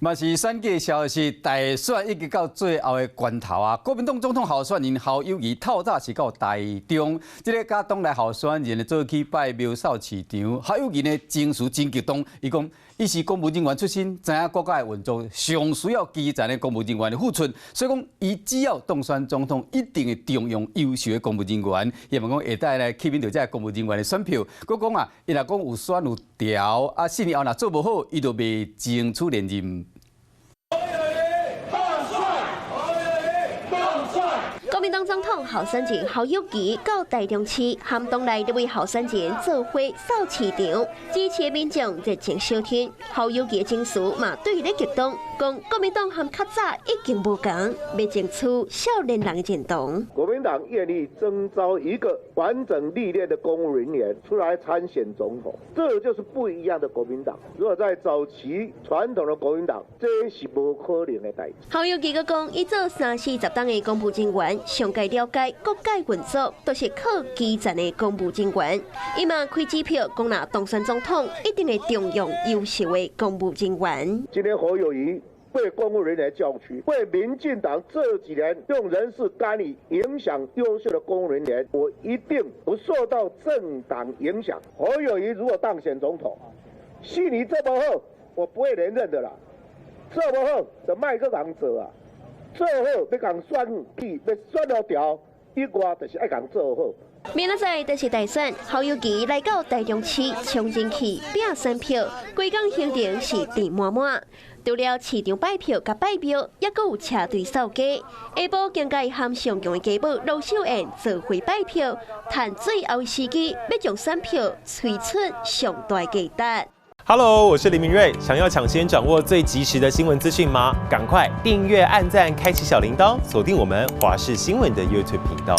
嘛是選舉消息，大選已經到最後的關頭啊！國民黨總統候選人侯友宜透早是到台中，這个佮黨內候選人做去拜廟掃市場。侯友宜呢情緒真激動，伊講伊是公務人員出身，知影國家的運作上需要基層的公務人員的付出，所以講伊只要當選總統，一定會重用優秀的公務人員，希望講會當來吸引著這个公務人員的選票。閣講啊，伊若講有選有調，啊，四年後若做無好，伊就袂爭取連任。當選，當選。國民黨總統候選人侯友宜到台中市，和黨內兩位候選人做伙掃市場，支持的民眾熱情相挺。侯友宜的情緒嘛對咧激動，講國民黨和較早已經無仝，欲爭取少年人的認同。國民黨願意徵召一個完整歷練的公務人員出來參選總統，這就是不一樣的國民黨。如果在早期傳統的國民黨，這是無可能的代誌。侯友宜閣講，伊做三四十冬的公務人員，上蓋了解國家運作，都是靠基層的公務人員。伊嘛開支票，講若當選總統，一定會重用優秀的公務人員。今天侯友宜為公務人員叫屈，為民進黨這幾年用人事干預影響優秀的公務人員，我一定不受到政黨影響。侯友宜如果當選總統，四年做無好，我不會連任的啦。做無好就莫閣共做啊，做好欲共選舉，欲選予牢，以外就是愛共做好。明仔載就是大選，侯友宜來到台中市衝進去拼選票，規工行程是填滿滿。除了市場拜票佮拜廟，猶閣有車隊掃街。下晡更佮和上強的繼母盧秀燕做伙拜票，趁最後時機欲將選票催出上大價值。 Hello，我是林明瑞，想要搶先掌握最及時的新聞資訊嗎？趕快訂閱、按讚、開啟小鈴鐺，鎖定我們華視新聞的 YouTube 頻道。